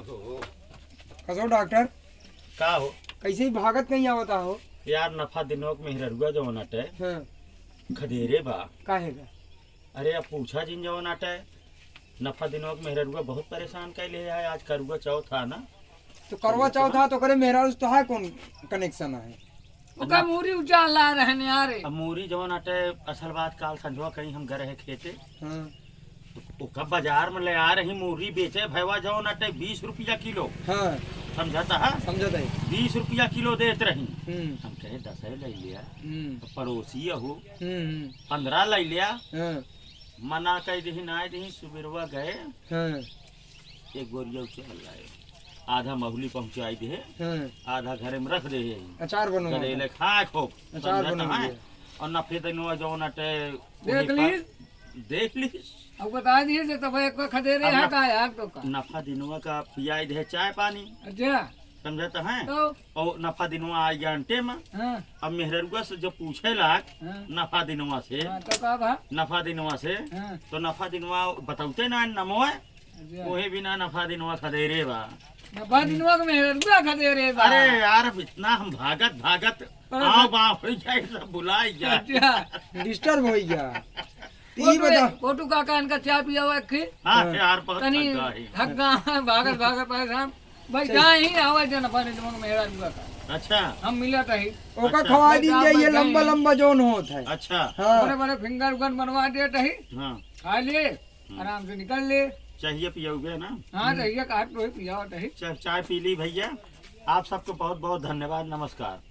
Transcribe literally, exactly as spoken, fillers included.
कसो डॉक्टर? का हो? कैसे ही भागत कहीं आवता हो? यार, नफा दिनों के मेहररुआ जवन अटे, हाँ। खदेरे बा। काहे का? अरे, अब पूछा जिन जवन अटे, नफा दिनों के मेहररुआ बहुत परेशान कैले है। आज करवा चौथ है ना? तो करवा चौथ है तो करे मेहरारू से तो है कौन connection है? ओका अब मूरी उजाला रहने आ रे। अब मूरी जवन अटे, असल बात, काल संझवा कहीं हम गए रहे खेते। हाँ। ओका बाजार में ले आ रही मूरी बेचे भैवा, जौन अटे बीस रुपया किलो। हाँ। समझता है? समझता है। बीस रुपया किलो देत रही। हम्म। हम कहे, "दस है ले लिया।" हम्म। पड़ोसी अहू, हम्म, हम्म। "पन्द्रह ले लिया।" हाँ। मना कह दही, ना दही, सुबेरवा गए। हाँ। एक बोरिया उचाल लाए। आधा महुली पहुँचाई दे, हाँ। आधा घरे में रख दे। अचार बनवा गले ले खाए खूब। अचार समझता बनवा है? दिया। और नफे दिनवा जौन अटे देख वही पर लीस। देख लीस। अब बता दिए से तब एक खदेरे अब है न-, का यार तो का। नफा दिनवा का पियाई दे चाय पानी। अच्छा। समझता है? तो? और नफा दिनवा आ गया अंटे में। हाँ। अब मेहररुआ से जब पूछे लाग, हाँ। नफा दिनवा से, हाँ, तो का भा? नफा दिनवा से, हाँ। तो नफा दिनवा बतौते ना नमो है। अच्छा। वही बिना नफा दिनवा खदेरे बा। नफा दिनवा के मेहररुआ खदेरे बा। अरे यार, अब इतना हम भागत भागत अरे आओ बा-, बा हो जाए, सब भुलाई जाए। अच्छा। Disturb हो गया। तो ई फोटो बता। फोटो का कान का चाय पिया हुआ एक खी? हाँ हाँ। यार, बहुत तनी थक गए। थक गए हैं, भागत भागत परेशान। भाई, सही। जहाँ ही आवा जन अपने दिमाग में हेरा जुआ का। अच्छा। हम मिलत ही। ओका अच्छा। खवाई दिन बैठा, जाइए, बैठा लंबा ही। लंबा जौन होत है। अच्छा। हाँ। बड़े बड़े finger gun बनवा देत ही। हाँ। खा ले, हम्म। आराम से निकल ले। चाहिए पियौगे ना? हाँ, हम्म। चाहिए, कहा तो ही पियावत ही। चा-, चाय पी ली भैया। आप सबको बहुत बहुत धन्यवाद, नमस्कार।